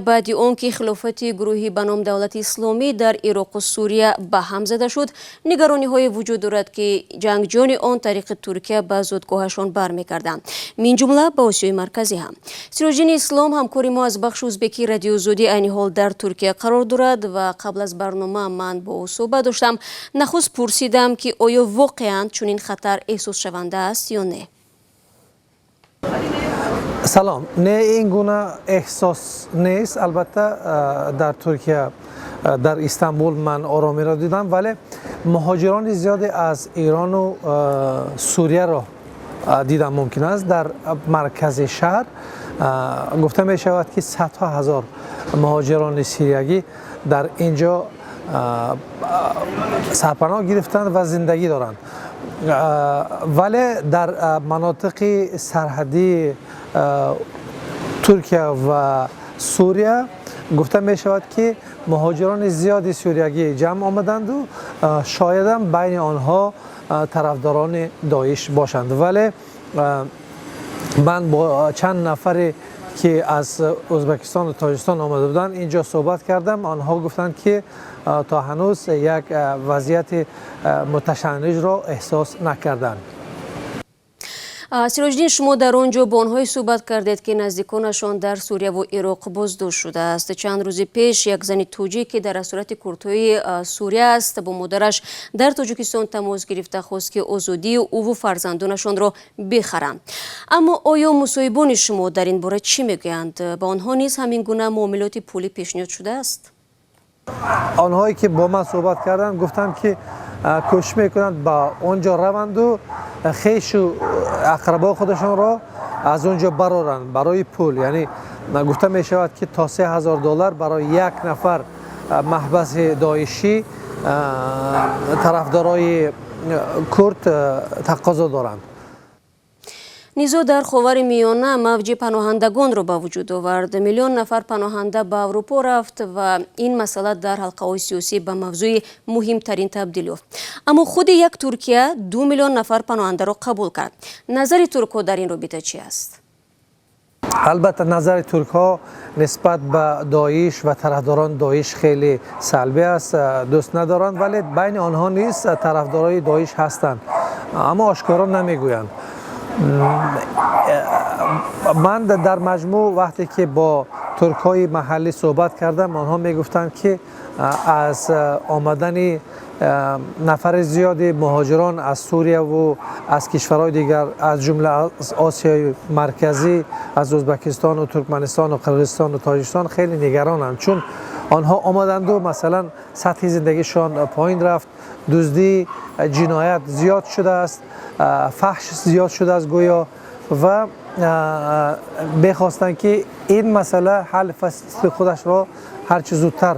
Баъди он ки хилофати гурӯҳи ба ном Давлати Исломӣ дар Ироқу Сурия ба ҳам зада шуд, нигарониҳое вуҷуд дорад, ки ҷангҷӯёни он тариқи Туркия ба зодгоҳашон бармегарданд, минҷумла ба Осиёи Марказӣ ҳам. Сироҷиддини Ислом, ҳамкори мо аз бахши узбекии Радиои Озодӣ, айни ҳол дар Туркия қарор дорад ва қабл аз барнома ман бо ӯ суҳбат доштам. Нахуст пурсидам, ки оё воқеан чунин хатар эҳсосшаванда аст ё не? Салом. Не, ин гуна эҳсос нест. Албатта, дар Туркия, дар Истанбул ман оромиро дидам, вале муҳоҷирони зиёде аз Ирону Сурияро дидан мумкин аст дар маркази шаҳр. Гуфта мешавад, ки садҳо ҳазор муҳоҷирони сириягӣ дар ин ҷо сарпаноҳ гирифтанд ва зиндагӣ доранд, вале дар манотиқи сарҳадии Туркия ва Сурия гуфта мешавад, ки муҳоҷирони зиёди суриягӣ ҷамъ омаданду шоядам байни онҳо тарафдорони Доиш бошанд. Вале ман бо чанд нафаре, ки аз Ӯзбекистону Тоҷикистон омада буданд, ин ҷо суҳбат кардам. Онҳо гуфтанд, ки то ҳанӯз як вазъияти муташанниҷро эҳсос накарданд. Сироҷиддин, шумо дар он ҷо бо онҳое суҳбат кардед, ки наздиконашон дар Сурияву Ироқ боздошт шудааст. Чанд рӯзи пеш як зани тоҷик, ки дар асорати курдҳои Сурия аст, бо модараш дар Тоҷикистон тамос гирифта, хост, ки озодии ӯву фарзандонашонро бихаранд. Аммо оё мусоҳибони шумо дар ин бора чӣ мегӯянд? Ба онҳо низ ҳамин гуна муомилоти пулӣ пешниҳод шудааст? Онҳое, ки бо ман суҳбат карданд, гуфтанд, ки кӯшиш мекунанд, ба он ҷо раванду хешу ақрабои худашонро аз он ҷо бароранд барои пул. Яъне гуфта мешавад, ки то 3000 доллар барои як нафар маҳбаси доишӣ тарафдорои курд тақозо доранд. Низоъ дар Ховари Миёна мавҷи паноҳандагонро ба вуҷуд овард. Миллион нафар паноҳанда ба Аврупо рафт ва ин масъала дар ҳалқаҳои сиёсӣ ба мавзӯи муҳимтарин табдил ёфт. Аммо худи як Туркия 2 миллион нафар паноҳандаро қабул кард. Назари туркҳо дар ин робита чи аст? Албатта, назари туркҳо нисбат ба Доиш ва тарафдорони Доиш хеле салбӣ аст, дӯст надоранд, вале байни онҳо низ тарафдорои Доиш ҳастанд, аммо ошкоро намегӯянд. Ман дар маҷмӯъ вақте ки бо туркҳои маҳаллӣ суҳбат кардам, онҳо мегуфтанд, ки аз омадани нафари зиёди муҳоҷирон аз Сурияву аз кишварҳои дигар, аз ҷумла аз Осиёи Марказӣ, аз Ӯзбекистону Туркманистону Қирғизистону Тоҷикистон хеле нигаронанд, чун онҳо омаданду, масалан, сатҳи зиндагишон поин рафт, дуздӣ, ҷиноят зиёд шудааст, фаҳш зиёд шудааст гӯё, ва мехостанд, ки ин масъала ҳалли фасли худашро ҳарчи зудтар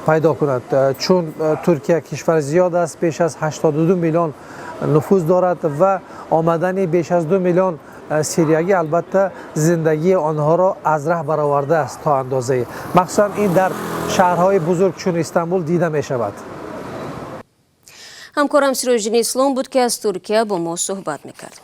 пайдо кунад, чун Туркия кишвари зиёд аст, беш аз 82 миллион нуфуз дорад ва омадани беш аз 2 миллион сириягӣ, албатта, зиндагии онҳоро аз раҳ баровардааст то андозае. Махсусан ин дар шаҳрҳои бузург чун Истанбул дида мешавад. Ҳамкорам Сироҷиддини Ислом буд, ки аз Туркия бо мо суҳбат мекард.